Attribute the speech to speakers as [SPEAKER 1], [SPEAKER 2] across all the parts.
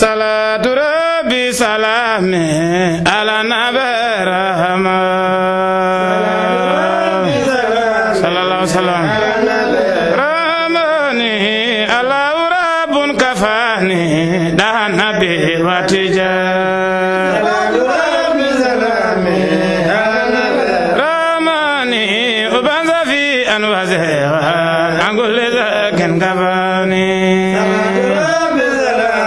[SPEAKER 1] صلاة ربي سلامي على نبي رحمة صلى الله عليه وسلم رحمني الله رب كفاني ده نبي وتجاه رحمني وبنز في أنوازها أقول لك كفاني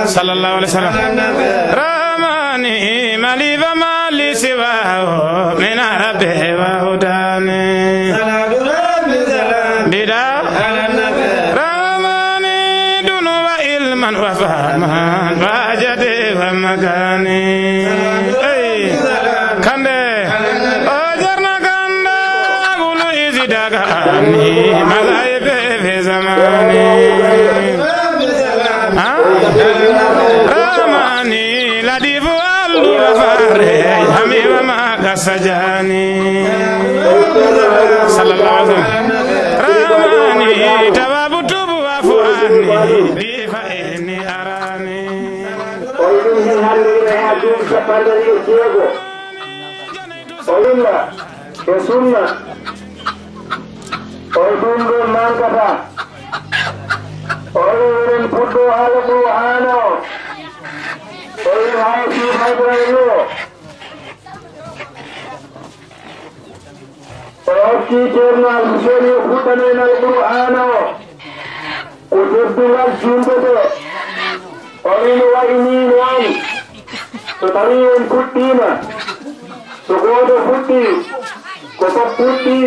[SPEAKER 1] صلى الله عليه وسلم رحمني مالي فمالي سواه من ربي وهداني بدا رحمني دون وعلما وفهما وجدي ومكاني كندي أجرنا كندا أقول إذي دقاني ملايب في زماني رحمني لطيف الغفار حمي وما كسجاني صلى الله عليه وسلم رحمني تواب توب وفؤاني لي فإني أراني
[SPEAKER 2] Orang putu alamu ano, orang hati madrayo, orang cerna seni putane alamu ano, udah jumpa tu, orang ini orang, tetapi yang putina, sekolah puti, kota puti,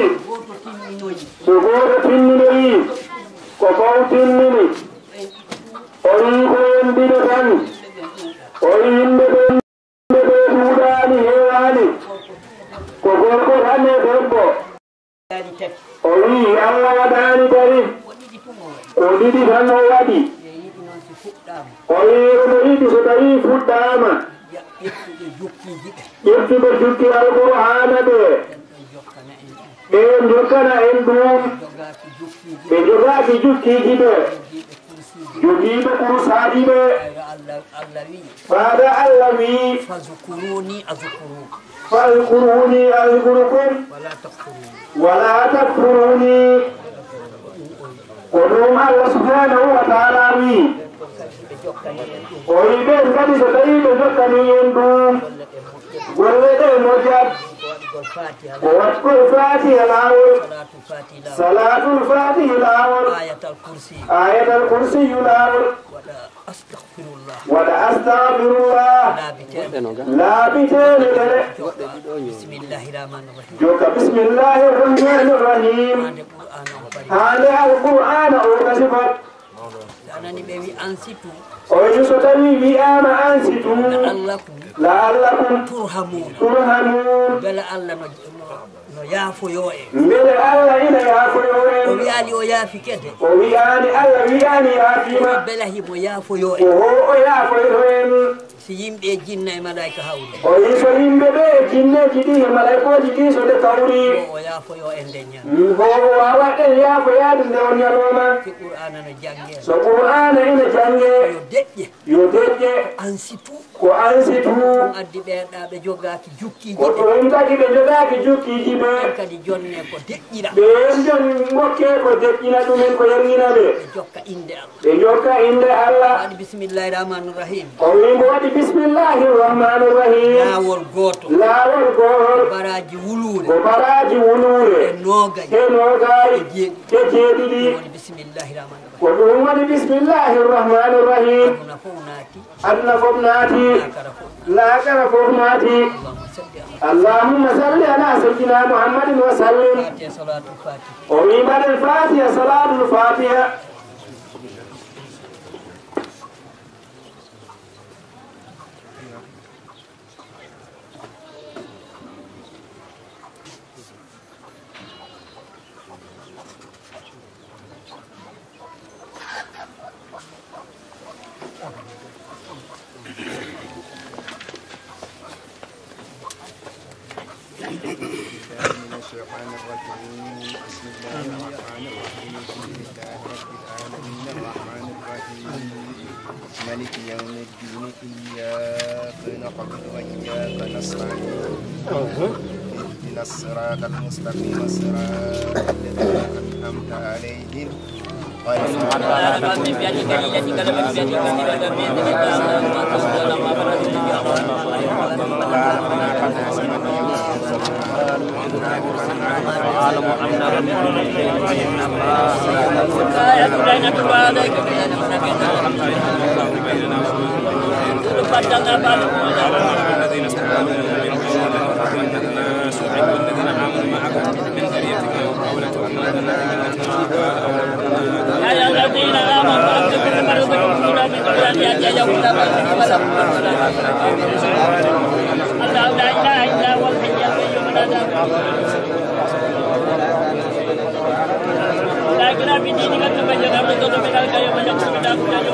[SPEAKER 2] sekolah tinggi. Kofautin ini, orang yang binasan, orang yang berdudani hewani, kokoran berbo, orang Allah wadani dari, kodi di sana wadi, orang ini sedai futama, itu berjuki Al-Quran ada. Menjokana endum, menjoga dijuki jibe, juki bekurus hadibe, pada Allahi,
[SPEAKER 3] فاذكروني أذكركم
[SPEAKER 2] fazkuruni azkurukum, wala takfuruni. Kodum Allah subhanahu wa ta'ala wi. Oi ben kadi sedai menjokani endum, wala mojab. واتقوا الفاتحة الأول صلاة الفاتحة الأول آية الكرسي الأول ولا أستغفر الله لا بتين
[SPEAKER 3] بسم الله الرحمن الرحيم
[SPEAKER 2] جوك بسم الله الرحمن الرحيم هذا القرآن أوكسفت
[SPEAKER 3] أنا نبي أنسيتو
[SPEAKER 2] ويسوتني بأما أنسيتو لعلكم ترحمون
[SPEAKER 3] بلا الله no yaafo yo e
[SPEAKER 2] mbele Allah ina yaafo yo en
[SPEAKER 3] o wi'ani o yaafi kede
[SPEAKER 2] o wi'ani Allah wi'ani yaafima
[SPEAKER 3] bela himo yaafo yo e
[SPEAKER 2] o yaafo yo en
[SPEAKER 3] si yimɓe jinna e malaika hawri
[SPEAKER 2] o yiso yimɓe ɓe jinneji ɗi e malaikoji ɗi so de kawri
[SPEAKER 3] o yaafo yo en ndeña
[SPEAKER 2] o wawa ɗen yaafo yaade nde on ñalowma
[SPEAKER 3] si qur'ana no jange
[SPEAKER 2] so qur'ana ina jange
[SPEAKER 3] yo deƴƴe
[SPEAKER 2] yo deƴƴe
[SPEAKER 3] ansitu
[SPEAKER 2] ko ansitu
[SPEAKER 3] ɗum addi ɓeeɗa ɓe jogaki jukkiji
[SPEAKER 2] ko ɗum tagi ɓe jogaki jukkiji ɓe
[SPEAKER 3] kadi jonne ko deƴƴira
[SPEAKER 2] ɓen jon gokke ko deƴƴina ɗumen ko yerñina ɓe
[SPEAKER 3] ɓe jokka inde Allah
[SPEAKER 2] ɓe jokka inde Allah
[SPEAKER 3] waɗi bisimillahi rahmani rahim
[SPEAKER 2] o wimo waɗi bismillahi rahmani rahim
[SPEAKER 3] laawol gooto
[SPEAKER 2] laawol gohol
[SPEAKER 3] baraji wuluure
[SPEAKER 2] ko baraji wuluure
[SPEAKER 3] e nogayi
[SPEAKER 2] e nogayi
[SPEAKER 3] e
[SPEAKER 2] jeeɗiɗi
[SPEAKER 3] woni bisimillahi rahmani rahim
[SPEAKER 2] ko ɗum waɗi bismillahi rahmani rahim
[SPEAKER 3] aduna fof naati
[SPEAKER 2] aduna fof naati
[SPEAKER 3] akara fof
[SPEAKER 2] laakara fof naati
[SPEAKER 3] allahumma salli ala
[SPEAKER 2] allahumma salli ala sayyidina muhammadin wa sallim
[SPEAKER 3] fatiha salatul fatiha
[SPEAKER 2] o wi mbaɗen fatiha salatul fatiha
[SPEAKER 4] الشيطان الرجيم بسم الله الرحمن الرحيم الحمد لله رب العالمين الرحمن الرحيم مالك يوم الدين إياك نعبد وإياك نستعين اهدنا الصراط المستقيم صراط الذين أنعمت عليهم غير المغضوب
[SPEAKER 5] الذين آمنوا أنفقوا مرضكم من قبل أن يأتي يوم لا بيع ولا الله لا إله إلا هو الحي القيوم لا لكن في دينك تبين الرسل من الكريم ويقسم من أفضل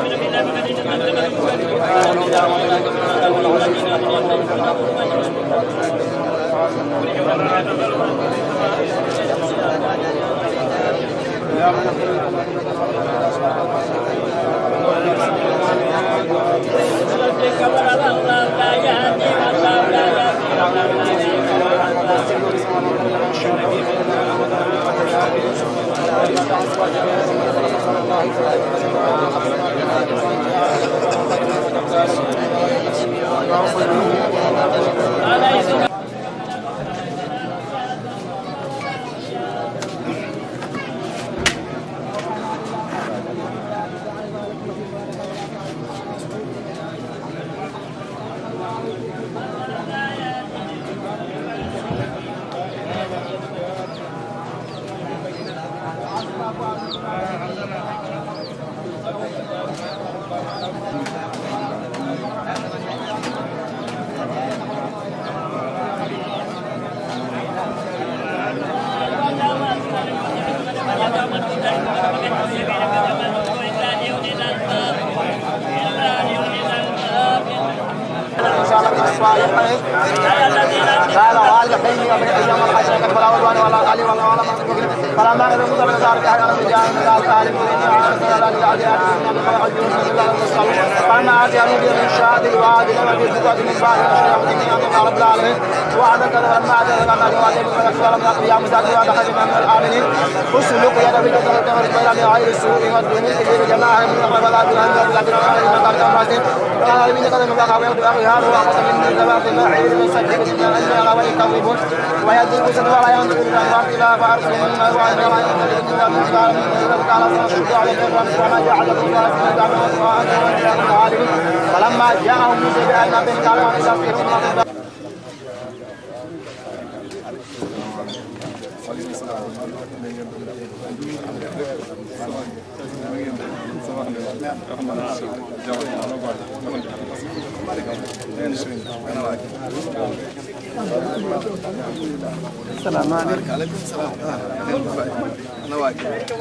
[SPEAKER 5] يؤمن بالله فلما جاءهم موسى بآياتنا قالوا السلام عليكم. عليكم السلام. أنا واقف.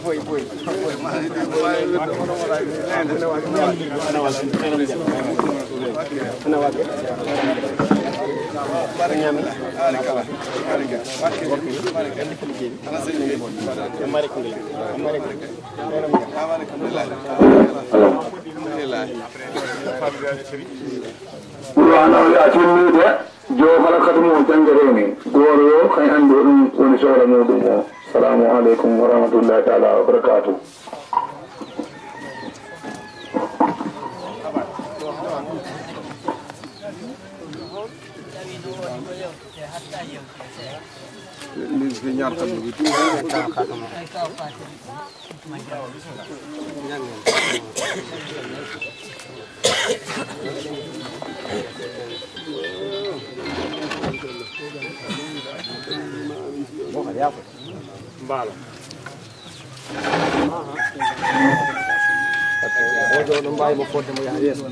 [SPEAKER 5] Foi.
[SPEAKER 2] Assalamu alaikum wa rahmatullahi ta'ala wa barakatuh.
[SPEAKER 1] Bala.
[SPEAKER 6] Ojo no mbay mo fotte mo ya yeso.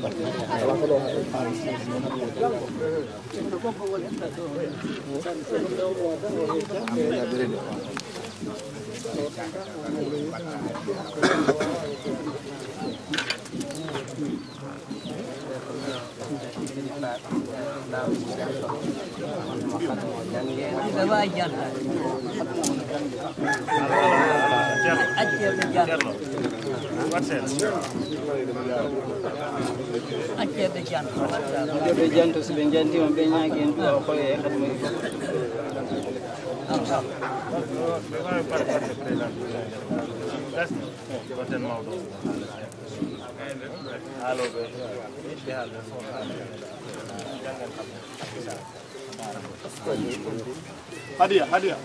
[SPEAKER 1] Hadiah, hadiah.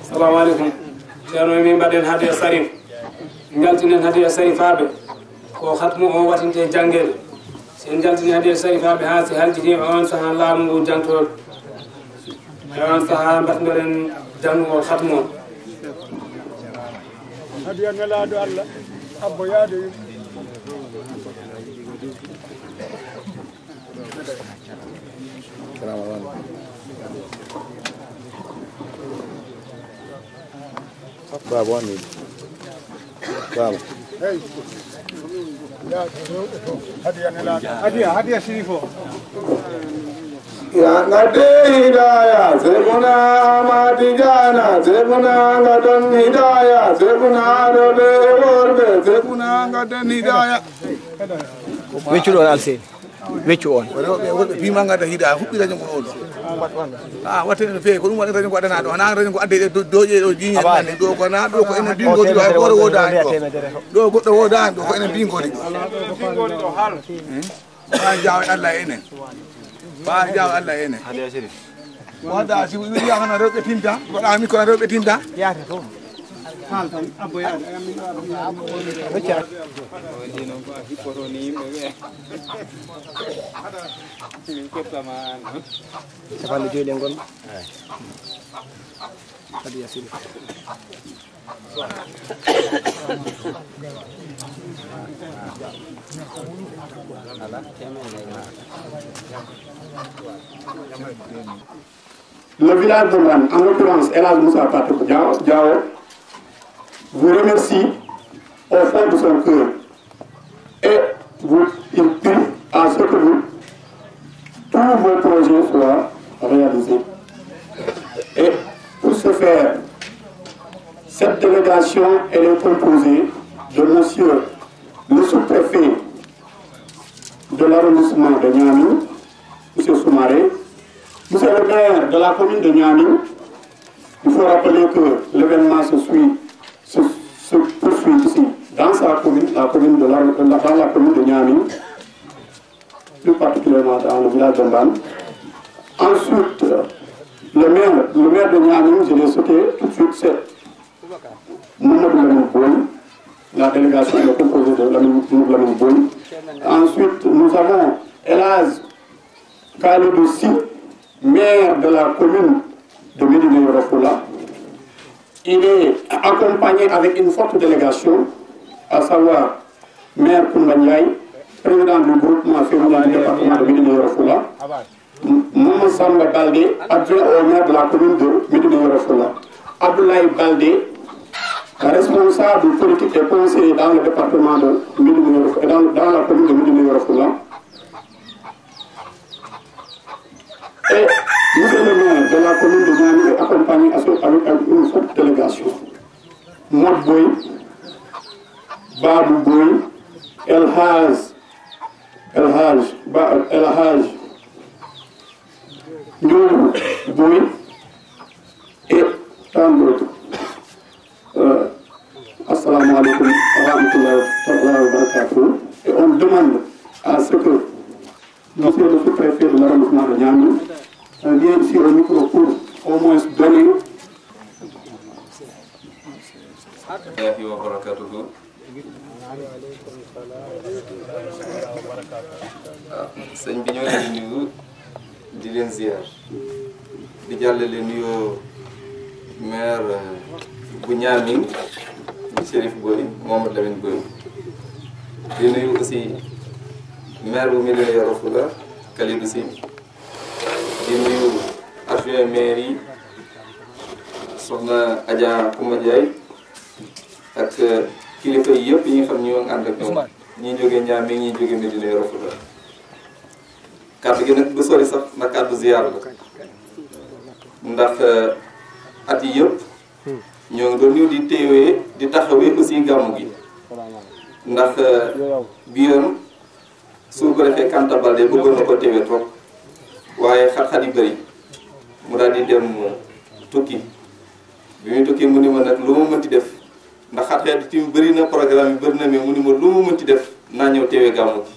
[SPEAKER 7] Assalamu alaikum. Ceerno min mbaɗen hadiya sarif jaltinen hadiya sarifaɓe ko hatmu o watinte janggel sen jaltini hadiya sarifaɓe ha si haljitima on saaha laamu ngu jantoɗo e on saaha mbatnoɗen janngugol hatmu o
[SPEAKER 1] Hadiah nelaɗo Allah abbo yaade
[SPEAKER 6] Bravo Anil. Bravo.
[SPEAKER 1] hey ya hadiah nelaɗo hadiah sirifo
[SPEAKER 2] Ya ngade hidayah, sebuna amadijana, sebuna ngadan hidayah, sebuna dole orbe, sebuna ngadan hidayah.
[SPEAKER 6] Weccu ɗon Alseyni. Weccu on.
[SPEAKER 8] Woɓɓe bima gadda hidayah huɓɓi radio ngo oɗo watte no feewi ko ɗum waɗi radio ngo waɗana ɗo hana radio ngo adde doƴe ɗo jiñe nane ɗo ko na ɗo ko enen bingodi ɗo hay goto wodani ɗo ɗo goɗɗo wodani ɗo ko enen bingodi ɗo ba jaw Allah enen ba jaw Allah enen wada si wiya hana rewɓe tinta goɗa mi kono rewɓe tinta
[SPEAKER 6] Yaata to. Capanɗe joyi ɗe gonɗo. Kadi yasiri.
[SPEAKER 2] Le village de Mbane, en l'occurrence El Hadj Moussa Fatou Diao, vous remercie au fond de son cœur et il prie à ce que tous vos projets soient réalisés. Et pour ce faire, cette délégation elle est composée de monsieur le sous-préfet de l'arrondissement de Niamey, monsieur Soumaré, monsieur le maire de la commune de Niamey. Il faut rappeler que l'événement se poursuit ici, dans sa commune, la commune de Niamey, plus particulièrement dans le village de Mbane. Ensuite, le maire de Niamey, je l'ai sauté tout de suite, c'est Mamadou Lamine Boy. La délégation est composée de Lamine Boy. Ensuite, nous avons El Hadj Khalidou Sy, maire de la commune de Médina Yoro Foulah. Il est accompagné avec une forte délégation, à savoir maire Koumba Ndiaye, président du groupement féminin du département de Médina Yoro Foulah, Maman Samba Baldé, adjoint au maire de la commune de Médina Yoro Foulah, Abdoulaye Baldé, responsable politique et conseiller dans le département de Médina Yoro Foulah, dans la commune de Médina Yoro Foulah, et monsieur le maire de la commune de Niamey est accompagné avec une forte délégation. Mod Boy, Babou Boy, El Haj, Ndiour Boy et tant d'autres. Assalamu alaikum wa rahmatullahi wa barakatuh. Et on demande à ce que monsieur le sous-préfet de l'arrondissement de Niamey vient ici au micro pour au moins donner.
[SPEAKER 9] sëñ bi ñoo leen di nuyu di leen ziar di jàllale nuyoo maire bu Niamey Chérif Boy Mohamed Lamine Boy di nuyu aussi maire bu Médina Yoro Foulah Kalidou Sy di nuyu adjoint maire yi soxna Adja Koumba Ndiaye ak kilifa yi yëpp yi nga xam ñoo ànd ak ñoom ñii jógee Niamey ñii jógee Médina Yoro Foulah kàddu gi nag du sori sax ndax kàddu ziar la ndax at yi yëpp ñoo ngi doon ñëw di teewee di taxawee aussi gàmmu gi ndax bi yoon su ko defee Kanta Baldé bëggoon na ko teewee trop waaye xat-xat yi bëri mu daal di dem tukki bi muy tukki mu ni ma nag lu ma mënti def ndax xat-xat yi bëri na programme yi bëri na mais mu ni ma lu ma mënti def naa ñëw teewee gàmmu gi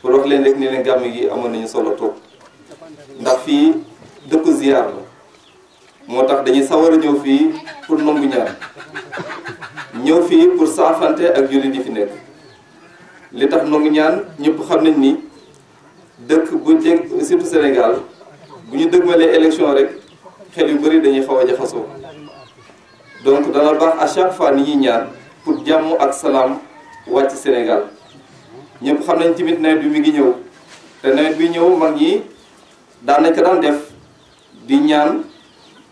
[SPEAKER 9] pour wax leen rek ni leen gàmmu gi amoon nañu solo trop ndax fii dëkku ziar la moo tax dañuy sawar a ñëw fii pour nangu ñaan ñëw fii pour saafante ak jullit yi fi nekk li tax nangu ñaan ñëpp xam nañ ni dëkk bu jeg surtout Sénégal bu ñu dëgmalee élection rek xel yu bëri dañuy xaw a jaxasoo donc dana baax à chaque fois ni ñuy ñaan pour jàmm ak salaam wàcc Sénégal ñëpp xam nañ tamit nawet bi mi ngi ñëw te nawet bi ñëw mag ñi daan nañ ko daan def di ñaan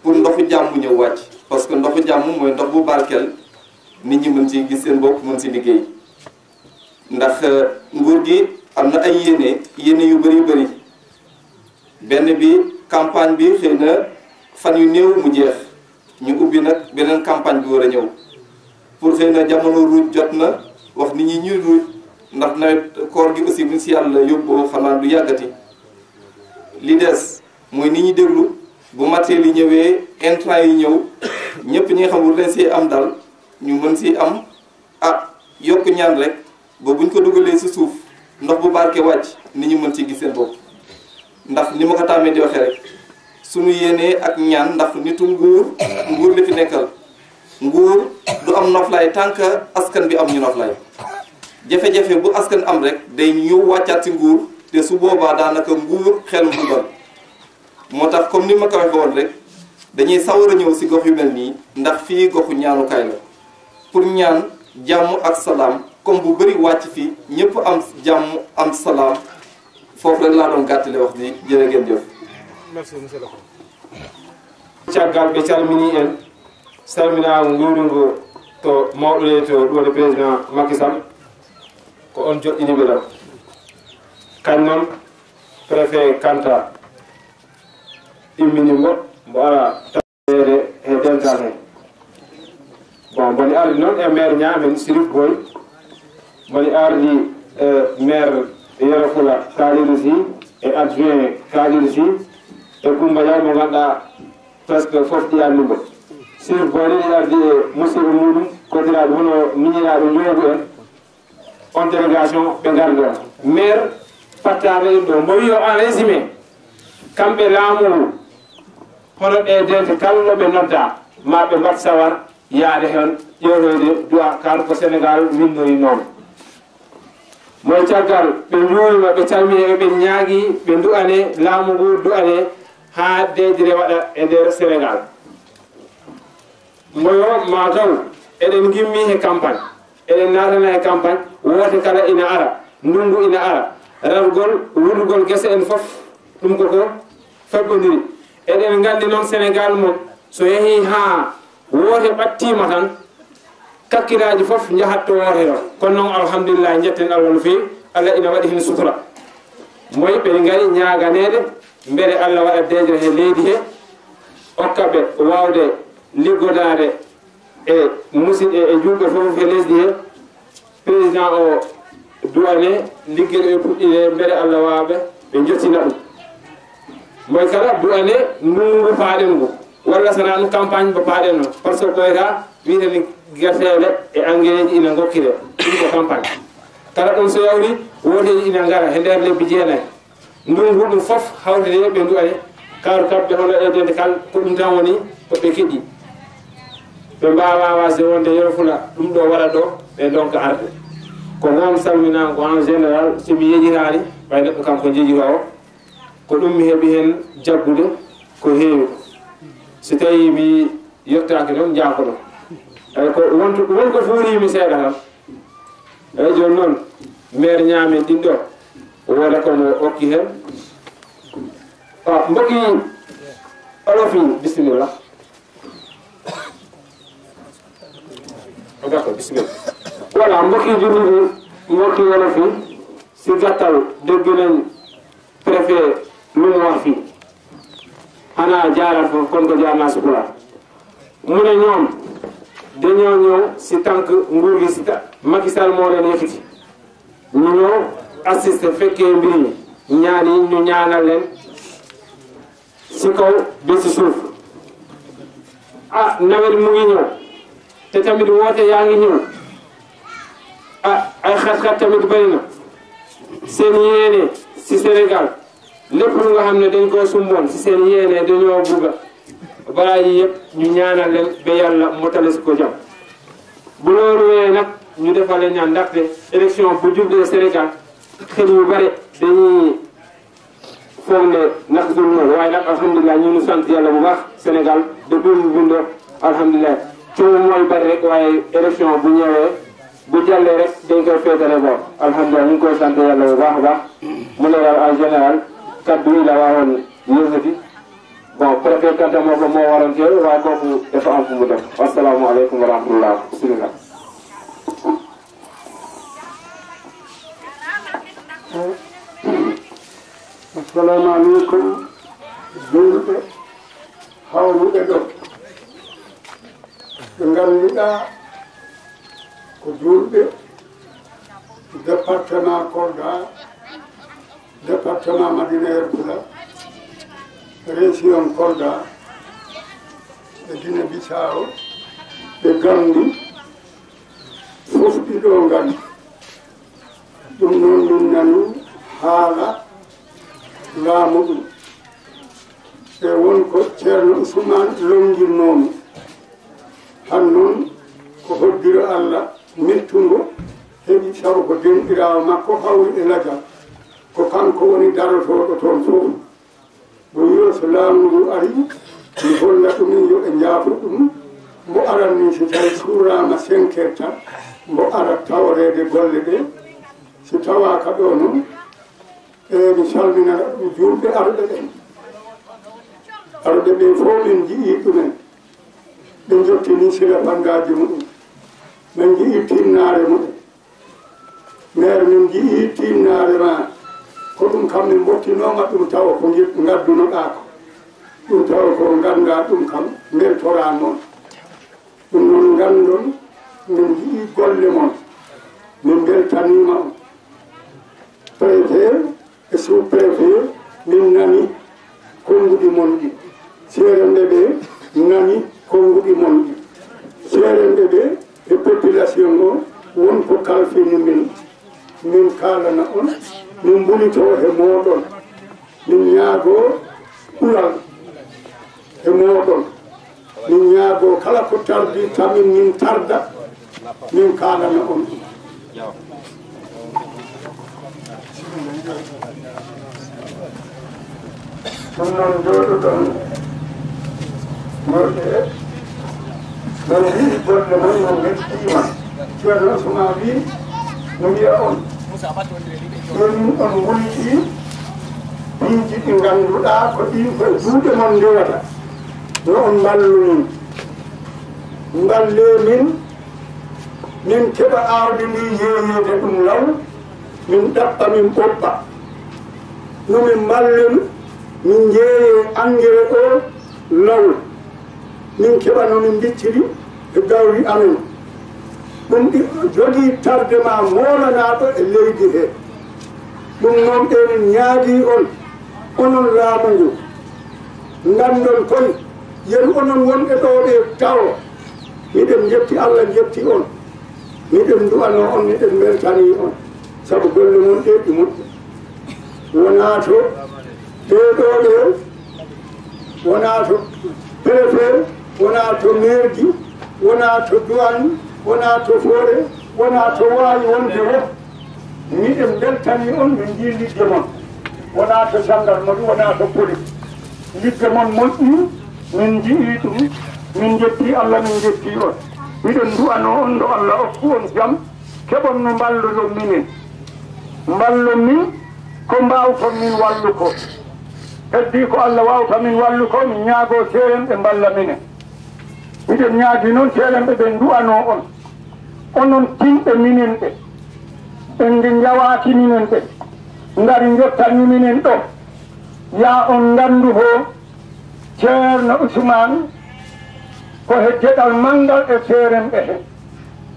[SPEAKER 9] pour ndoxu jàmm ñëw wàcc parce que ndoxu jàmm mooy ndox bu barkeel nit ñi mën ci gis seen bopp mën ci liggéey ndax nguur gi am na ay yéene yu bëri benn bi campagne bi xëy na fan yu néew mu jeex ñu ubbi nag beneen campagne bi war a ñëw pour xëy na jamono ruuj jot na wax nit ñi ñuy ruuj ndax nawet koor gi aussi buñ si yàlla yóbboo xanaa du yàggati li des mooy nit ñi déglu bu matériel yi ñëwee intrant yi ñëw ñëpp ñi nga xam war leen si am daal ñu mën si am yokk ñaan rek ba buñ ko dugalee si suuf ndox bu barke wàcc nit ñi mën ci gis seen bopp ndax ni ma ko tàmmee di waxee rek suñu yéenee ak ñaan ndax nitu nguur la fi nekkal nguur du am noflaay tant que askan bi am ñu noflaay jafe-jafe bu askan am rek day ñëw wàccaat si nguur te su boobaa daanaka nguur xel mu dal moo tax comme ni ma ko waxee woon rek dañuy sawar a ñëw si gox yu mel nii ndax fii goxu ñaanukaay la pour ñaan jàmm ak salaam comme bu bëri wàcc fii ñëpp am jàmm am salaam foofu rek laa doon gàttale wax bi jërë ngeen jëf.
[SPEAKER 7] merci monsieur le président. caggal ɓe calmini en salminago nguurungo to mawɗo le to ɗo le président Macky Sall ko on joɗɗiniɓe ɗam kañ noon préfet Kanta imminimo mbo ara tawede e dental he bon mboɗi ardi noon e maire Niamey Chérif Boy mboɗi ardi maire Yoro Foulah Kalidou Sy e adjoint Kalidou Sy e Koumba Ndiaye mo ganduɗa presque foof ɗiyannimo Chérif Boy ɗiɗi ardi e musidɗo muɗum kotiraɗo hono miñiraɗo ñoogu en on délégation ɓe gardi on maire fattaɓe ɗum ɗo mbo wi o en résumé kamɓe laamu hono ɗe dente kala ɓe nodda ma ɓe mbat sawar yaade hen ƴewnoyde duwa kala ko Sénégal winnoyi noon moye caggal ɓe juurima ɓe calmini ɓe ñaagui ɓe du'ane laamu ngu du'ane ha deydire waɗa e nder Sénégal moyo ma taw eɗen gimmi he campagne eɗen natana he campagne wote kala ina ara ndungu ina ara rawgol wurgol gese en fof ɗum koko feɓɓodiri eɗen gandi noon Sénégal mo so yeehi ha wote ɓattima tan kakkiraji fof jahat to wote ɗo kono noon alhamdulillah jetten Allah no fewi Allah ina waɗi hen sutura moy ɓe gari ñaganede beele Allah waɗa deejre he leydi he okkaɓe wawde liggodade e musidɓe e julɓe fof he lesdi he président o duwane liggueɗo e puɗɗide beele Allah wawaɓe ɓe jottina ɗum moy kala duwane ndungu paaɗen ngu walla sana ɗum campagne mo paaɗen no par ce que ɓoyta wiiteni guertele e engrais ji ina gokkire ɗum ko campagne kala ɗum so yawri woteji ina gara e nder lebbi jeenayi ndungu ɗum fof hawtede ɓe duwane kawru kabɓe hono edede kal ko ɗum tan woni koɓe keɗɗi ɓe mbawa wasde wonde yero fula ɗum ɗo waɗa ɗo ɓe donka arde ko noon salminama ko en général somi yejitani way neɗɗo kanko jejita o ko ɗum mi heeɓi hen jaggude ko heewi so tawi mi yettaki noon jakoɗo eyi ko wonko fuurimi seeɗa tan eyyi joni noon maire ñaamen ɗin ɗo woda komo okki hen mbokki olof yi bisimilla d'accord bisimilla voilà mbokki julliɗi mbokki olof yi si gattal dégg nañ préfet lu mu wax fii xanaa jaaral foofu kon ko jaar naa si pulaar mu ne ñoom dañoo ñëw si tànk nguur gi si Macky Sall moo leen yëkkati ñu ñëw assisté fekkee mbir yi ñaan yi ñu ñaanal leen si kaw ba si suuf nawet mu ngi ñëw te tamit woote yaa ngi ñëw ay xat-xat tamit bëri na seen yéene si Sénégal lépp lu nga xam ne dañ koo sumboon si seen yéene dañoo bugga balaa yi yëpp ñu ñaanal leen ba yàlla motale si ko jam bu loolu wee nag ñu defale ñaan ndaxte élection bu jublee Sénégal xel yu bare dañuy foog ne nag dul noonu waaye nag alhamdulilah ñu ngi sant yàlla bu baax Sénégal depuis mu bindoo alhamdulilah coow mooy bari rek waaye élection bu ñëwee bu jàllee rek dañ koy féetale boor alhamdulilah ñu ngi koy sant yàlla bu baax a baax mu ne daal en général kaddu yi la waawoon yëngati bon préfet Kanta moo ko moo waroon teew waaye kooku dafa am fu mu def asalaamaaleykum wa rahmatullah bismillah
[SPEAKER 2] assalamualeykum julɓe hawruɓe ɗo ɓe ngannduɗa ko julɓe département Kolda département Madina Yoro Fula région Kolda ɓe Guinée Bissau ɓe Gambie fof ɗiɗo ngandi ɗum noon min nani haala laamu ɗum e wonko ceerno Ousmane longirnomi han noon ko hoddiro Allah mettugo heɓi sabu ko denɗirawo makko hawri e ladial ko kanko woni darotoɗo toon fof bo wiyo so laamu ngu ari mi holla ɗumin yo ɓe jaafo ɗum mbo aran ni so tawi suurama 5 heures tan mbo ara tawrede golle ɗe so tawaka ɗo noon mi salminana ɗum julɓe arɓe ɓen arɓe ɓe fof min jii ɗumen ɓe jottini sila bangaji muɗum min jii tinnare muɗum maire min jii tinnare ma ko ɗum kam min mbottinoga ɗum tawa ko gaddunoɗa ko ɗum tawa ko ganda ɗum kam beltora noon ɗum noon gandon min jii golle mon min beltanima on préfet e sous préfet min nani konguɗi mon ɗi seerenɓe ɓe nani konguɗi mon ɗi seerenɓe ɓe e population o wonko kalfini min kalana on min mbulito e moɗon min ñaago ɓural e moɗon min ñaago kala ko tardi tamin min tarda min kalana on ɗum ɗum noon jooɗoɗon moƴƴe mon yiɗi golle mon no mettima ceerno Ousmane wi no wiya on ɗomin on wulti piiji ɗi ngannduɗaa ko ɗin koye juuɗe mon ndewata no on mballu min mballe min keɓa aawde ndi yeeyede ɗum law min ɗaɓɓa min ɓoɓɓa no min mballen min jeeye engrais o law min keɓa no min bicciri e gawri amen ɗum jogii tardement moolanaɗo e leydi he ɗum noon emin ñaagi on onon laamu ngu ngandon koye yen onon wonɓe ɗo ɓe tawo miɗen jetti Allah jetti on miɗen duwano on miɗen weltani on sabu golle mon ɗeɗi moƴƴi wona to ɓeɗo ɓe wona to préfet wona to maire ji wona to douane wona to forêt wona to wawi wonde fof miɗen beltani on min ji ligge mon wona to gendarmerie wona to police ligge mon moƴƴi min jii ɗum min jetti Allah min jetti on miɗen du'ano on ɗo Allah okku on jam keɓon no mballuɗon minen mballo min ko mbawton min wallu ko heddi ko Allah wawta min wallu ko min ñaago seeren ɓe mballa minen miɗen ñaagi noon seeren ɓe ɓen du'ano on onon tinɓe minen ɓe ɓen nde jawaki minen ɓe ngari jottani minen ɗo ya on ngandu ho ceerno Ousmane ko he geɗal manngal e seeren ɓe he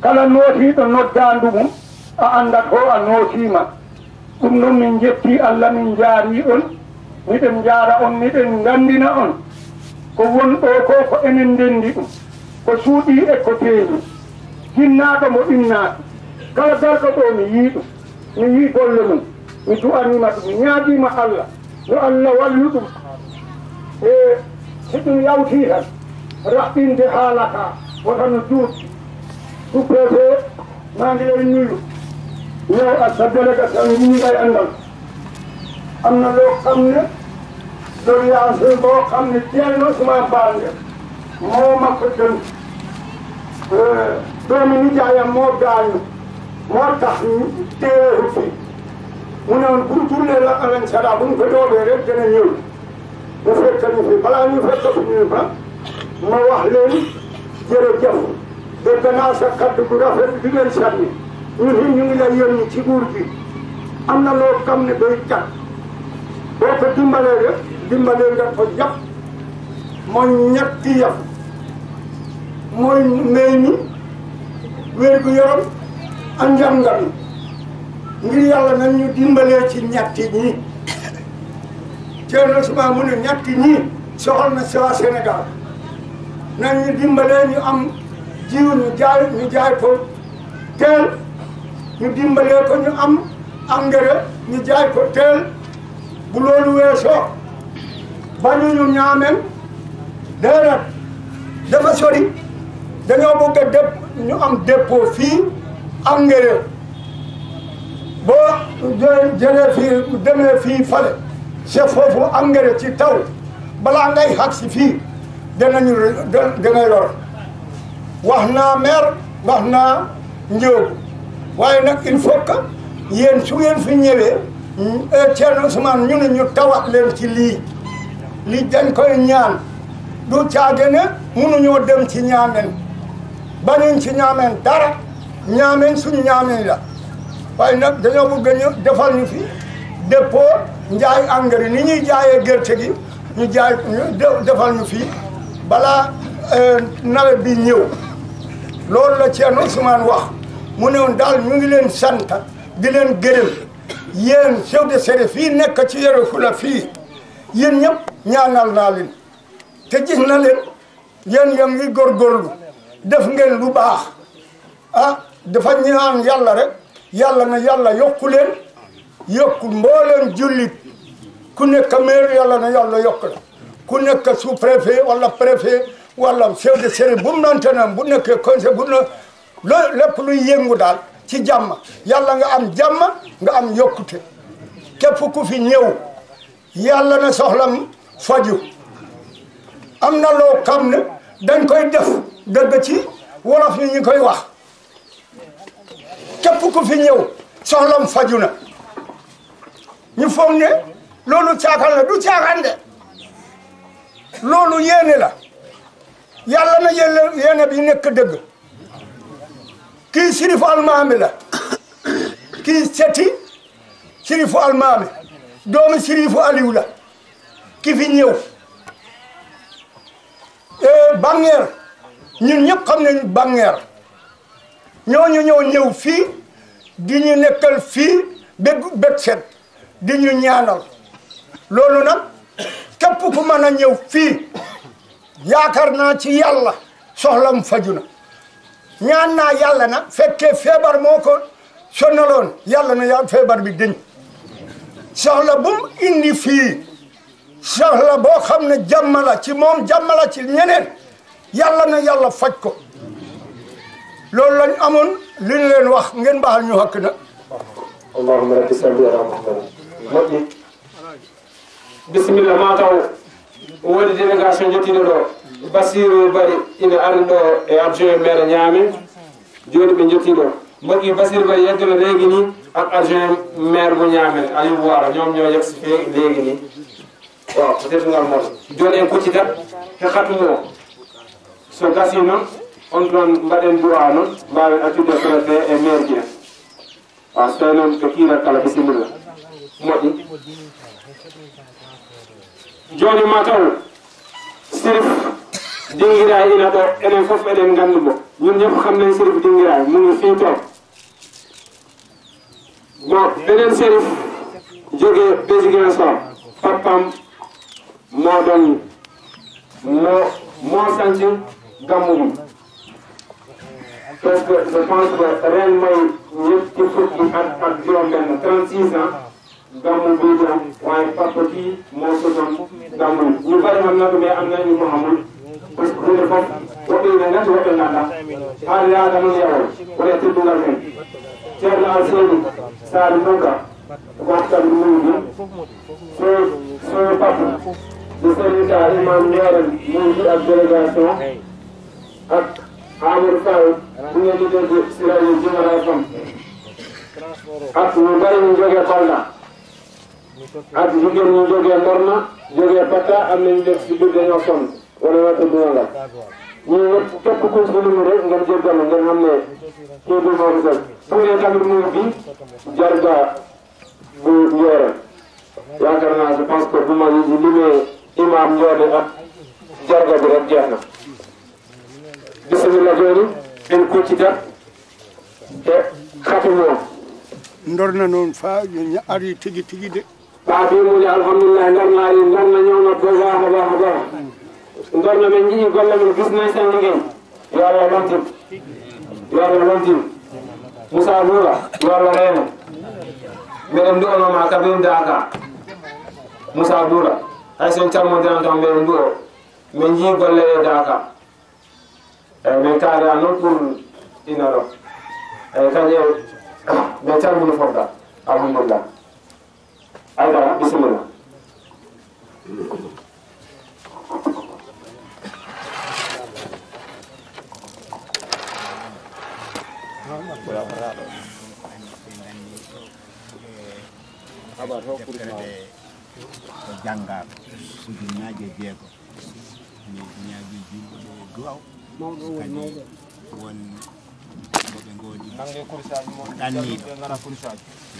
[SPEAKER 2] kala nootiiɗo noddaandu mum a anndat ho a nootiima ɗum noon min jetti Allah min jaari on miɗen jaara on miɗen nganndina on ko wonɗo ko ko enen ndenndi ɗum ko suuɗii e ko teeñi hinnaaɗo mo innaaki kala garɗo ɗo mi yii ɗum mi yii golle mum mi du'aniima ɗum mi ñaagiima Allah yo Allah wallu ɗum e si ɗum yawtii tan raɓɓinde haala ka wota no juuɗi sous-préfet maa ngi lay nuyu yow ak sa délégation yi ñu ngay àndal am na loo xam ne doléance boo xam ne Ceerno Ousmane Balde moo ma ko dënk doomi nijaayam moo gaañu moo tax téewu fi mu ne woon pour jullee la alañ sala bu ñu ko doobee rek dana ñëw mu fekk ñu fi balaa ñu fekk fi ñu fa ma wax leen jërëjëf dégg naa sa kaddu gu rafet bi ngeen sànni ñun ñu ngi lay yónni ci nguur gi am na loo xam ne day cat boo ko dimbalee rek dimbalee nga ko jàpp mooy ñetti yëf mooy mbéy mi wér-gu-yaram ak njàng mi ngir yàlla nañ ñu dimbalee ci ñetti ñi Ceerno Ousmane mu ne ñetti ñi soxal na si waa Sénégal nañ ñu dimbalee ñu am jiw ñu jaay ko teel ñu dimbalee ko ñu am engrais ñu jaay ko teel bu loolu weesoo bañu ñu ñaameen déedéet dafa sori dañoo bëgg a ñu am dépôt fii engrais boo jëlee fii demee fii fale c'est foofu engrais ci taw balaa ngay xag si fii dana lor wax naa maire wax naa Ndiogou waaye nag il faut que yéen su ngeen fi ñëwee Ceerno Ousmane ñu ne ñu tawat leen ci lii dañ koy ñaan du caage ne mënuñoo dem ci ñaameen bañuñ ci ñaameen dara ñaameen suñu ñaameen la waaye nag dañoo bëgg ñu defal ñu fi dépôt njaay engrais ni ñuy jaayee gerte gi ñu defal ñu fii balaa nawet bi ñëw loolu la Ceerno Ousmane wax mu ne woon daal ñu ngi leen sant di leen gërëm yéen chef de service fii nekk ci Yoro Fula fii yéen ñëpp ñaanal naa leen te gis na leen yéen ngi góorgóorlu def ngeen lu baax ah dafa ñaan yàlla rek yàlla na yàlla yokku leen yokku mbooleem jullit ku nekk maire yàlla na yàlla yokk la ku nekk sous-préfet wala préfet wala chef de service bu mu nante na bu nekkee conseil bu na lépp luy yëngu daal ci jàmm yàlla nga am jàmm nga am yokkute képp ku fi ñëw yàlla na soxlam faju am na loo xam ne dañ koy def dëgg ci wolof yi ñu koy wax képp ku fi ñëw soxlam faju na ñu foog ne loolu caaxaan la du caaxaan de loolu yéene la yàlla na yéene bi nekk dëgg kii sirifu almaami la kii seti sirifu almaami doomu sirifu aliw la ki fi ñëw Bangeer ñun ñëpp xam nañ Bangeer ñooñu ñoo ñëw fii di ñu nekkal fii bég set di ñu ñaanal loolu nag képp ku mën a ñëw fii yaakaar naa ci yàlla soxlam faju na ñaan naa yàlla nag fekkee feebar moo ko sonaloon yàlla na feebar bi dëñ soxla bu mu indi fii soxla boo xam ne jàmm la ci moom jàmm la ci ñeneen yàlla na yàlla faj ko loolu lañ amoon li ñu leen wax ngeen baaxal ñu xakk na
[SPEAKER 7] allahumma rabbi salli ala muhammad moƴƴi bisimilla ma taw woni délégation jettiɗo ɗo Bassirou Bari ina ari ɗo e adjoint maire ñaami joni ɓe jettiɗo moƴƴi Bassirou Bari yeddono léegi ni ak adjoint maire mo ñaamen Ayubou Wara ñoom ñoo yegsi fee léegi ni waaw peut-être ngal moto joni en kuccitat he khatumo so gasi noon on ɗon mbaɗen duwa noon mbawen accude préfet e maire ji en waaw so tawi noon ɓe kiirat kala bisimilla moƴƴi joni ma taw Sirif Dinguiraye ina ɗo enen fof eɗen gandu mo ñun ñëpp xam nañ Sirif Dinguiraye mu ngi fii toog bon beneen Sirif jógee Ziguinchor papam moo doon moo sanc gàmmu bi parce que je pense que ren mooy ñetti fukki at ak juróom-benn 36 ans gàmmu bi doon waaye papa kii moo sosoon gàmmu bi ñu bari xam na ko mais am na ñu ko xamul parce que ɗum fof woɓɓe ine ngati woɓɓe ngannda haade yaada noon yawol wone teddungal men ceerno Alseyni Sary Nonka waxtabi muydi so papa de servita imam ñoren muydi ak délégation ak Amadou Faye bu ngeen di dégg si rajo Général Fam ak ñu bari ñu jógee Kolda ak jigéen ñu jógee Morna jógee Pata am nañu def si biir dañoo sonn wala waa tëdd nga ñu ñëpp képp ku si limu rek ngeen jéggal ngeen xam ne kii bi moo ko bu ngeen tamit mu ngi fi jarga bu Ndioré yaakaar naa je pense que bu ma limee imam Ndioré ak jarga bi rek jeex na bismillah joni en kuccita e khatumo
[SPEAKER 2] ndorna noon fa ari tigi tigi de
[SPEAKER 7] ɓa bimuli alhamdulillah ndarnaari ndarna ñawna bogaha baha baha ndorna men jii golle men gis nañ sen liggéey yo Allah lontin yo Allah lontin Moussa Boura yo Allah reene mbeɗen du'onoma kabin Daka Moussa Boura hay sen calmodiran tan mbeɗen du'o min jii golle e Daka eyyi min kaari an noon pour ina ɗo eyyi kañe min calmini fof da alhamdulillah aydara bisimilla
[SPEAKER 4] haɓat hokkudede ko janggaɓe ujunnaje jeego mi ñaagi julɓe ɓe duwaw kadi won koɓe goodi ɗanniɗo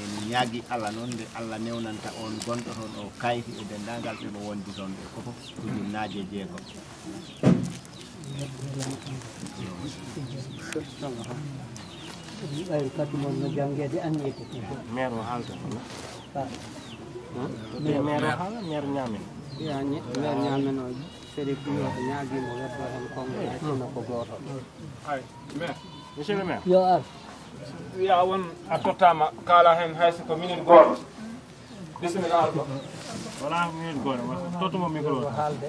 [SPEAKER 4] en ñaagui Allah noon nde Allah newnanta on gonɗo toon o kayti e dendagal ɓeɓe wondi toon ɓe fof ujunnaje jeego
[SPEAKER 3] ɓayri kadi mon no jangguede annide
[SPEAKER 10] maire o haalta maire o haala maire ñamen
[SPEAKER 3] yañi maire ñamen o Sérif Diop ñaaguimo weddo hen kongo tino ko goto
[SPEAKER 10] ay maire monsieur le maire
[SPEAKER 3] yo ar
[SPEAKER 10] wiya won a tottama kala hen hayso ko minute goto bisimilla alko wona minute goto tottumo micro
[SPEAKER 3] haalde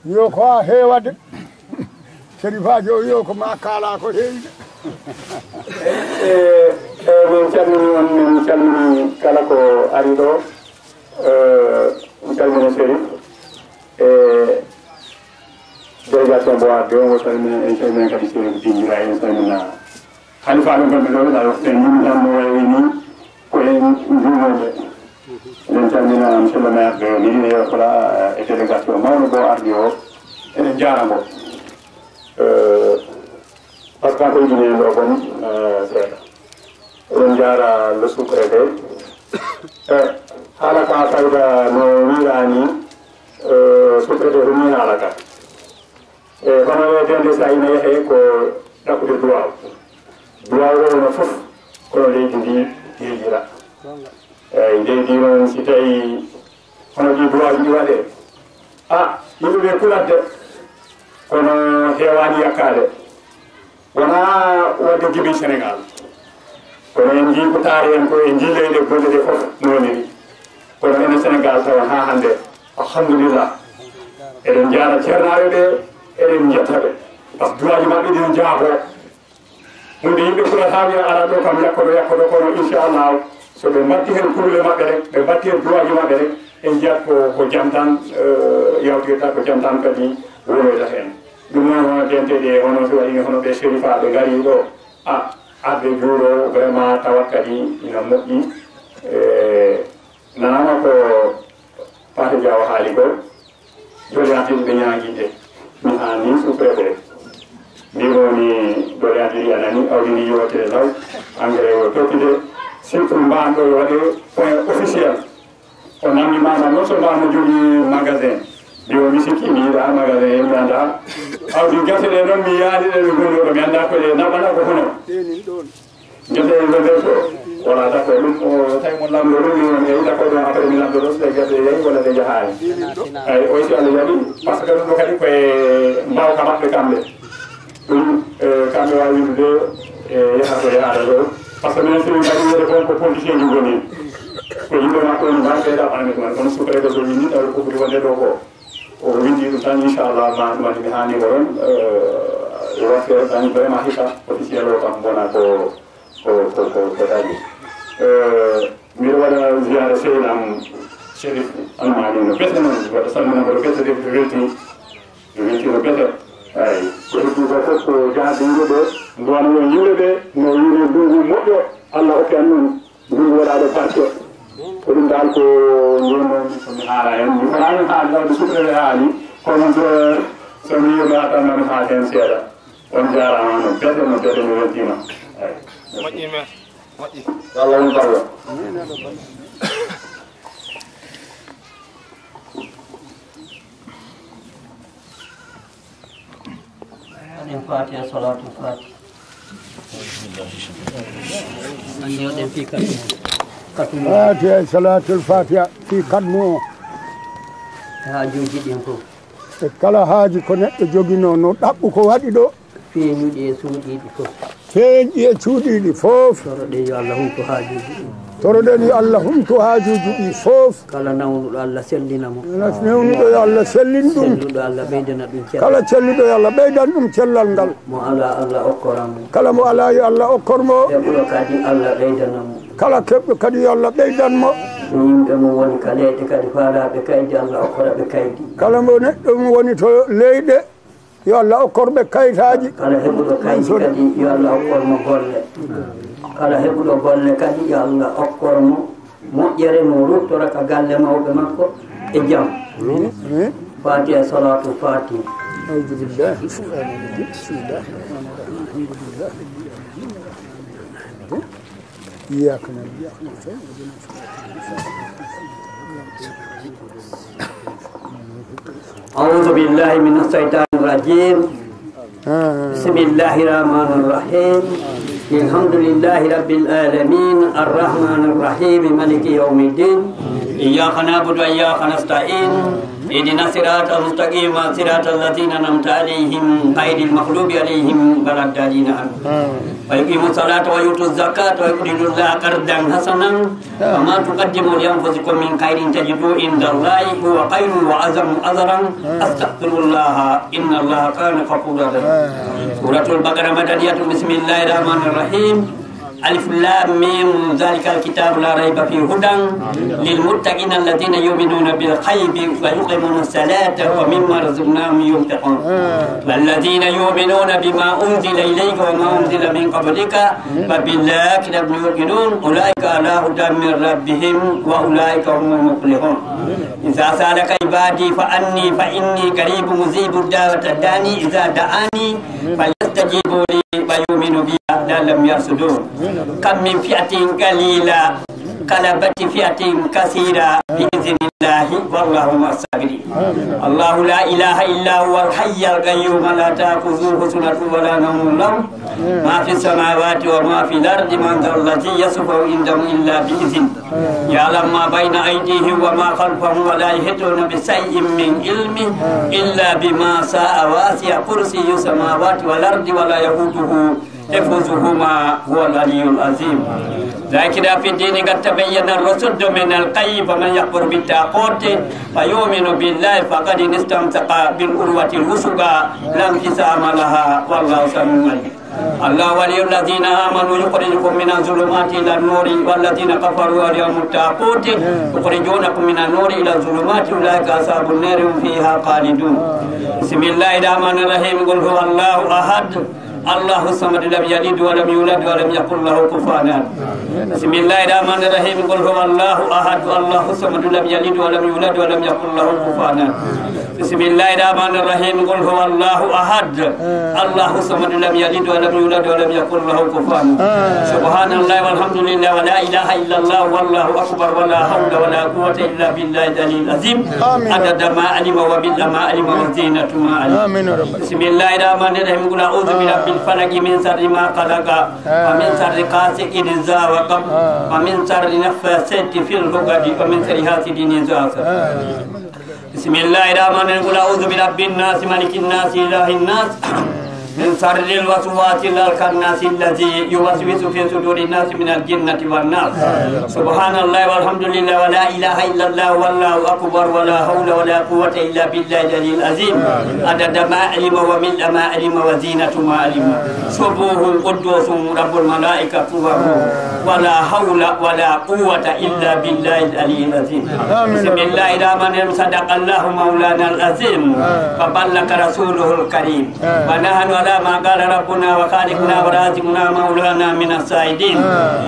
[SPEAKER 2] yo ko a heewade Sérifaji o yo ko ma kaala ko heewi
[SPEAKER 7] min calmini on min calmini kala ko ari ɗo
[SPEAKER 2] calmina Chérif e délégation mbo arde o salmina en calmina kadi Chérif dinjira en salmina halifaɓe gonɓe ɗo ɗa en yimmi tan no wayi ni ko en juumoɓe eɗen calmina monsieur le maire de Médina Yoro Fula e délégation mawɗo bo ardi o eɗen jaramo par ce que kanko yimini en ɗo bon seeɗa eɗen jara le sous-préfet haala ka tawda no wirani sous-préfet ko ni haala ka e hono weetede sa ina yeehe ko ɗakkude duwaw duwaw o no fof kono leydi ndi yeejira eyyi leydi noon si tawi hono ɗi duwaji ɗi waɗe yimɓeɓe kulatde kono hewani yakkade wona wadde gibi Sénégal kono en jii ko taari en ko en jii leyɗe golle ɗe fof noniri kono ene Sénégal tawa ha hande alhamdulillah eɗen jara ceernaɓe ɓe eɗen jettaɓe par ce que duwaji mabɓe ɗin jaabo hunde yimɓe kulata wiya ara ɗo kam yakkoɗo kono inchallah so ɓe mbatti hen kurule mabɓe rek ɓe mbatti hen duwaji mabɓe rek en jiyat ko jaam tan yawtirta ko jaam tan kadi wonoyta hen ɗum noon hono denteɗe hono so waɗi hono ɓe sérifaɓe gari ɗo arde juuro vraiment tawat kadi ina moƴƴi nanama ko Pate Diaw haali ko doléanteji ɓe ñaguiɗe mi hani sous-préfet mbimoni doléanteji anani awdini yewtere law engrais o tottide surtout mbanɗo waɗe point officiel o namdimama non seulement no jogui magasin mbiwo mi sikki mi yiiɗa magasin mi anda awdi guerte ɗe noon mi yaani ɗe gonɗo ɗo mi anda ko ɗe naɓana ko hono guerte ɗe gonɗe so wala d' accord ɗum o tawi mo lamɗo ɗum mi yiɗa ko ɗon après mi lamɗo ɗo so ɗe guerte ɗe yahi walla ɗe jahani eyyi o si Allah jaaɓi par ce que ɗum ɗo kadi koye mbawka maɓɓe kamɓe ɗum kamɓe wawi widude e yaha ko yahata ɗo par ce que minen somi kadi wiyede kon ko politicien ji goni ko yimɓe makko ni mbawi ɓeyɗa ɓanami ɗumen kono sous-préfet so winni tawi ko ɓuri wonde ɗo ko o windi ɗum tan inchallah mani mi hannimo ɗon watte tan vraiment hikka officiel o kam bona ko taƴi mbiɗo waɗa ziyara seynam Chérif almani no bete noon waɗa salminama no bete de welti no bete eyyi ko heddi ko fof ko jahade yimɓeɓe duwana yo yimɓeɓe no yiri ndungu moƴƴo Allah hokki an noon ndungu waɗaɗo parke ko ɗum dal ko jonnoon somi haala hen mi fotani haali tawde sous-préfet haali kono somi yirma tan mami haal hen seeɗa on jarama no bete mi weltima eyyi
[SPEAKER 10] moƴƴi men moƴƴi
[SPEAKER 2] Allah on barwa
[SPEAKER 3] en Fatiha salatu Fatiha andi oɗen fi
[SPEAKER 11] Fatiha salatul Fatiha fi kadmo
[SPEAKER 3] haajuji ɗin fof
[SPEAKER 11] e kala haaji ko neɗɗo jogino no ɗaɓɓu ko waɗi ɗo
[SPEAKER 3] feeñuɗi e suuɗiɗi fof
[SPEAKER 11] feeñɗi e cuuɗiɗi fof
[SPEAKER 3] toroɗe yo Allah humto haajuji ɗin
[SPEAKER 11] toroɗen yo Allah humto haajuji ɗi fof
[SPEAKER 3] kala nawnuɗo Allah sellinamo
[SPEAKER 11] nawnuɗo yo Allah sellin ɗum
[SPEAKER 3] celluɗo Allah ɓeydana ɗum
[SPEAKER 11] kala celluɗo yo Allah ɓeydan ɗum cellal ngal
[SPEAKER 3] mo ala Allah okkoramo
[SPEAKER 11] kala mo ala yo Allah okkormo
[SPEAKER 3] heɓuɗo kadi Allah ɓeydanamo
[SPEAKER 11] kala keɓɗo kadi yo Allah ɓeydanmo
[SPEAKER 3] yimɓe mo woni ka leyɗe kadi faalaɓe kaydi Allah okkoraɓe kaydi
[SPEAKER 11] kala mo neɗɗo mo woni to leyɗe yo Allah okkorɓe kayitaji
[SPEAKER 3] kala heɓuɗo kaydi kadi yo Allah okkormo golle kala heɓuɗo golle kadi yo Allah okkormo moƴƴere mo ruttora ka galle mawɓe makko e jaam Fatiha salatu Fatiha
[SPEAKER 11] أعوذ بالله الشيطان الرجيم بسم الله الرحمن الرحيم الحمد لله إياك نعبد وإياك نستعين
[SPEAKER 3] أعوذ بالله من الشيطان الرجيم بسم الله الرحمن الرحيم الحمد لله رب العالمين الرحمن الرحيم مالك يوم الدين إياك نعبد وإياك نستعين اهدنا الصراط المستقيم صراط الذين أنعمت عليهم غير المغضوب عليهم ولا الضالين ويقيموا الصلاة ويؤتوا الزكاة ويقرضوا الله قرضا حسنا وما تقدموا لأنفسكم من خير تجدوه عند الله هو خير وأعظم أجرا أستغفر الله إن الله كان غفورا رحيما سورة البقرة مدنية بسم الله الرحمن الرحيم ألف لام ميم ذلك الكتاب لا ريب فيه هدى للمتقين الذين يؤمنون بالغيب ويقيمون الصلاة ومما رزقناهم ينفقون والذين يؤمنون بما أنزل إليك وما أنزل من قبلك وبالآخرة هم يوقنون أولئك على هدى من ربهم وأولئك هم المفلحون إذا سألك عبادي فإني قريب مجيب الدعوة الداعي إذا دعاني فيستجيبوا لي ويؤمنوا بي لعلهم يرشدون كم من فئة قليلة غلبت فئة كثيرة بإذن الله والله مع الصابرين الله لا إله إلا هو الحي القيوم لا تأخذه سنة ولا نوم له ما في السماوات وما في الأرض من ذا الذي يصفه عنده إلا بإذنه يعلم ما بين أيديهم وما خلفهم ولا يحيطون بشيء من علمه إلا بما شاء واسع كرسي السماوات والأرض ولا يؤوده حفظهما هو العلي العظيم ذاكر في الدين قد تبين الرشد من الغي فمن يكفر بالطاغوت فيؤمن بالله فقد استمسك بالعروة الوثقى لا انفصام لها والله سميع عليم الله ولي الذين آمنوا يخرجكم من الظلمات إلى النور والذين كفروا وليهم الطاغوت يخرجونكم من النور إلى الظلمات أولئك أصحاب النار هم فيها خالدون بسم الله الرحمن الرحيم قل هو الله أحد الله الصمد لم يلد ولم يولد ولم يكن له كفوا أحد بسم الله الرحمن الرحيم قل هو الله أحد الله الصمد لم يلد ولم يولد ولم يكن له كفوا أحد بسم الله الرحمن الرحيم قل هو الله أحد الله الصمد لم يلد ولم يولد ولم يكن له كفوا أحد سبحان الله والحمد لله ولا إله إلا الله والله أكبر ولا حول ولا قوة إلا بالله العلي العظيم عدد ما علم وبالله ما علم وزينة ما علم بسم الله الرحمن الرحيم قل أعوذ برب الفلق من شر ما خلق ومن شر غاسق إذا وقب ومن شر النفاثات في العقد ومن شر حاسد إذا حسد بسم الله الرحمن الرحيم قل أعوذ برب الناس ملك الناس إله الناس من شر الوسواس الخناس الذي يوسوس في صدور الناس من الجنة والناس سبحان الله والحمد لله ولا إله إلا الله والله أكبر ولا حول ولا قوة إلا بالله العلي العظيم عدد ما علم وملء ما علم وزينة ما علم سبوح قدوس رب الملائكة والروح ولا حول ولا قوة إلا بالله العلي العظيم بسم الله الرحمن الرحيم صدق الله مولانا العظيم وبلغ رسوله الكريم ونحن على ما قال ربنا وخالقنا ورازقنا مولانا من السائدين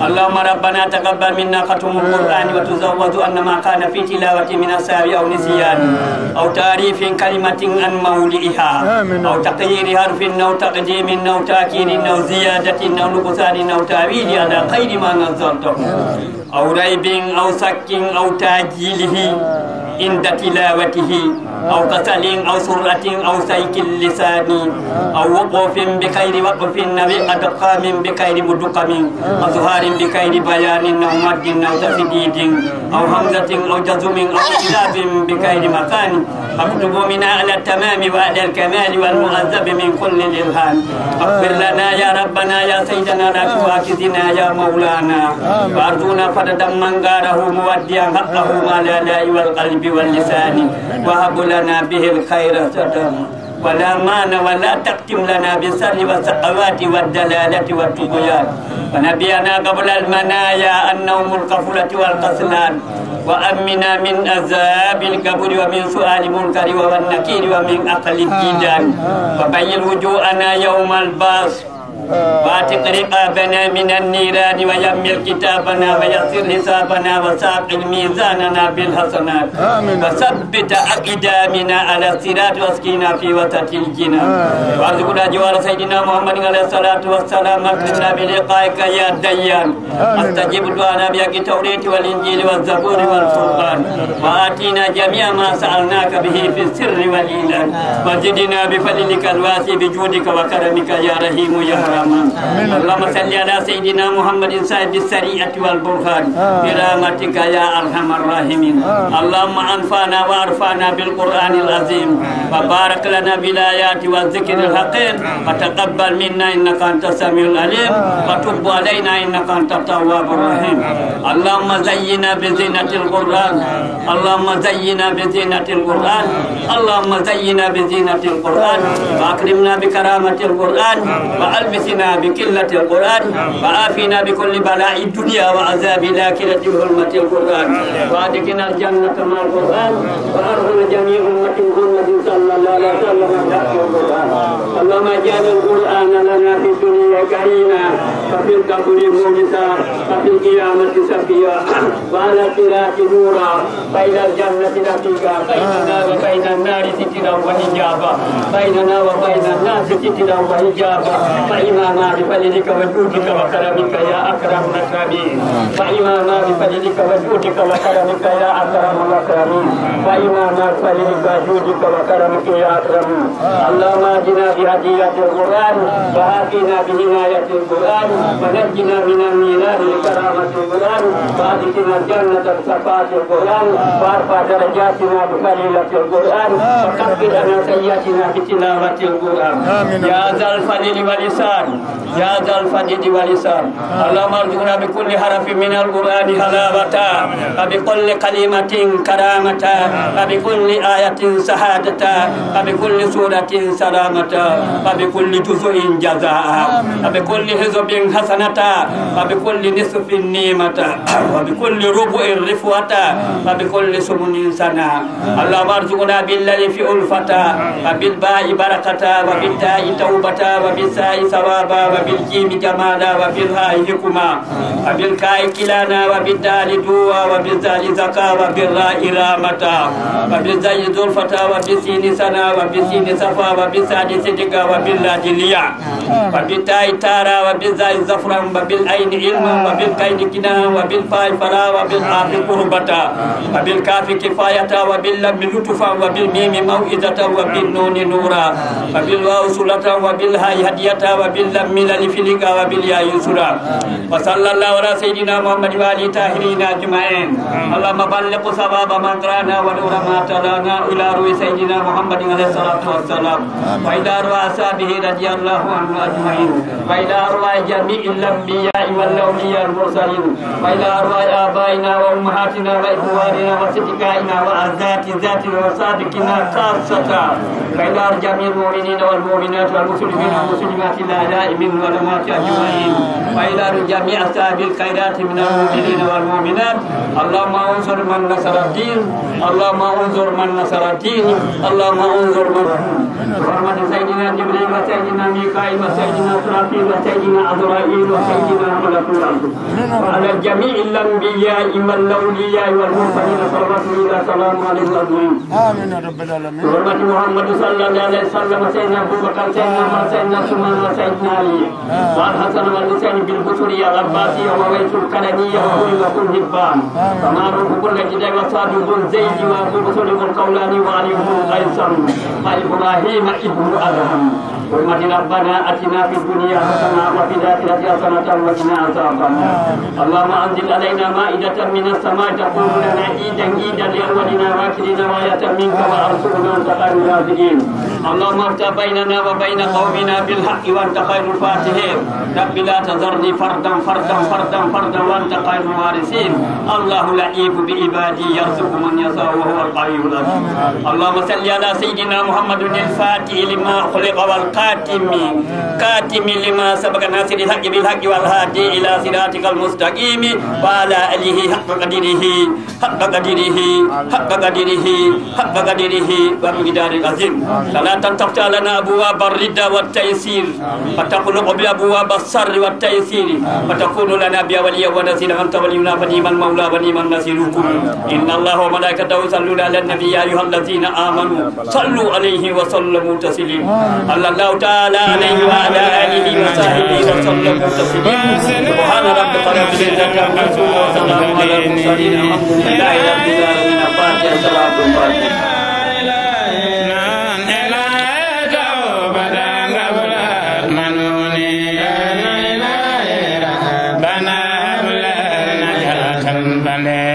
[SPEAKER 3] اللهم ربنا تقبل منا ختم القرآن وتزود أن ما كان في تلاوة من السهو أو نسيان أو تعريف كلمة عن مولئها أو تغيير حرف أو تقديم أو تأخير أو زيادة أو نقصان أو تعويل على خير ما نزلته أو ريب أو شك أو تأجيله عند تلاوته أو كسل أو سرعة أو سيك اللسان أو وقوف بخير وقف أدقام بخير مدقم أو ظهار بخير بيان أو مد أو تسديد أو همزة أو جزم أو إخلاف بخير مكان فاكتب منا على التمام وعلى الكمال والمعذب من كل الإلهام اغفر لنا يا ربنا يا سيدنا لا تؤاخذنا يا مولانا وارجونا فردا من غاره موديا حقه مع الآلاء والقلب واللسان وهب لنا به الخير سدام ولا مان ولا تختم لنا بالسر والسقوات والدلالة والطغيان ونبينا قبل المنايا النوم القفلة والقسلان وأمنا من عذاب القبر ومن سؤال المنكر والنكير ومن أقل الجدال وبين وجوهنا يوم البعث واتق رقابنا من النيران ويمل كتابنا ويسر حسابنا وساقل ميزاننا بالحسنات وثبت أقدامنا على الصراط واسقنا في وسط الجنان وارزقنا جوار سيدنا محمد عليه الصلاة والسلام واكرمنا بلقائك يا ديان استجب دعانا بحق التوراة والإنجيل والزبور والفرقان وآتينا جميع ما سألناك به في السر والإعلان وزدنا بفضلك الواسع بجودك وكرمك يا رحيم يا رحمن اللهم صل على سيدنا محمد صاحب السريعة والبرهان برحمتك يا أرحم الراحمين اللهم أنفعنا وأرفعنا بالقرآن العظيم وبارك لنا بالآيات والذكر الحكيم وتقبل منا إنك أنت السميع العليم وتب علينا إنك أنت التواب الرحيم اللهم زينا بزينة القرآن اللهم زينا بزينة القرآن اللهم زينا بزينة القرآن وأكرمنا بكرامة القرآن وألبس بأسنا بقلة القرآن وعافنا بكل بلاء الدنيا وعذاب الآخرة بحرمة القرآن وأدخلنا الجنة مع القرآن وأرحم جميع أمة محمد صلى الله عليه وسلم بحق القرآن اللهم اجعل القرآن لنا في الدنيا كريما وفي القبر مونسا وفي القيامة سفيا وعلى الصراط نورا بين الجنة نتيجا بيننا وبين النار سترا وحجابا بيننا وبين الناس سترا وحجابا فإماما بفضلك وجودك وكرمك يا أكرم الأكرمين فإماما بفضلك وجودك وكرمك يا أكرم الأكرمين فإماما بفضلك وجودك وكرمك يا أكرم اللهم اهدنا بهدية القرآن وآتنا بعناية القرآن ونجنا من النيران بكرامة القرآن وأدخلنا الجنة بصفات القرآن وارفع درجاتنا بفضيلة القرآن وكفر عنا سيئاتنا بتلاوة القرآن يا ذا الفضل والإحسان يا ذا الفضل والإحسان اللهم ارزقنا بكل حرف من القرآن حلاوة وبكل كلمة كرامة وبكل آية سعادة وبكل سورة سلامة وبكل جزء جزاء وبكل حزب حسنة وبكل نصف نعمة وبكل ربع رفوة وبكل سمن سنة اللهم ارزقنا بالذي في ألفة وبالباء بركة وبالتاء توبة وبالساء ثوابا وبالجيم جمالا وبالهاء حكما وبالكاء كلانا وبالدال دوا وبالزال زكاة وبالراء رامة وبالزاي زلفة وبالسين سنة وبالسين صفا وبالساد صدقا وباللاد ليا وبالتاء تارا وبالزاي زفرا وبالعين علما وبالكين كنا وبالفاء فرا وبالعاف قربة وبالكاف كفاية وباللم لطفا وبالميم موئزة وبالنون نورا وبالواو سلة وبالهاء هدية وباللم للف لقا وبالياء يسرا وصلى الله على سيدنا محمد وآله الطاهرين أجمعين اللهم بلغ ثواب من قرانا ونور ما تلانا إلى روح سيدنا محمد عليه الصلاة والسلام وإلى روح أصحابه رضي الله عنه أجمعين وإلى أرواح جميع الأنبياء والأولياء المرسلين وإلى أرواح آبائنا وأمهاتنا وإخواننا وصديقائنا وأعزائنا وصادقنا خاصة وإلى جميع المؤمنين والمؤمنات والمسلمين والمسلمات الأحياء منهم والأموات أجمعين وإلى جميع أصحاب الخيرات من المؤمنين والمؤمنات اللهم انصر من نصر الدين اللهم انصر من نصر الدين اللهم انصر من حرمة سيدنا جبريل وسيدنا ميكائيل وسيدنا إسرافيل وسيدنا عزرائيل وسيدنا ملك الأرض وعلى جميع الأنبياء والأولياء والمرسلين صلوات الله سلام عليهم أجمعين
[SPEAKER 11] آمين يا رب العالمين
[SPEAKER 3] حرمة محمد صلى الله عليه وسلم سيدنا أبو بكر سيدنا عمر سيدنا عثمان وسيدنا علي والحسن والحسين بالبصري العباسي وويس الكلني وكل هبان ومعروف كل جدي وصاد بن زيد وابو بصر القولاني وعلي بن قيسم وإبراهيم ابن أدهم حرمة ربنا أتنا في الدنيا حسنة وفي الآخرة حسنة وقنا عذاب النار اللهم أنزل علينا مائدة من السماء تكون لنا عيدا عيدا لأولنا وآخرنا وآية منك وأرسلنا أنت خير الرازقين اللهم افتح بيننا وبين قومنا بالحق وأنت خير الفاتحين رب لا تذرني فردا فردا فردا فردا وأنت خير الوارثين الله لطيف بعبادي يرزق من يشاء وهو القوي العزيز اللهم صل على سيدنا محمد الفاتح لما خلق والكاتم لما سبق ناصر الحق بالحق والهادي إلى صراطك المستقيم وعلى آله حق قدره حق قدره حق قدره حق قدره ومقدار العظيم لا تفتح لنا أبواب الرضا والتيسير فتغلق بأبواب السر والتيسير فتكون لنا بها وليا ونصيرا أنت ولينا فنعم المولى ونعم النصير إن الله وملائكته يصلون على النبي يا أيها الذين آمنوا صلوا عليه وسلموا تسليما الله تعالى عليه وعلى آله وصحبه وسلم تسليما سبحان ربك رب العزة عما يصفون وسلام على المرسلين الحمد لله رب العالمين الفاتحة صلاة الفاتحة
[SPEAKER 1] Bana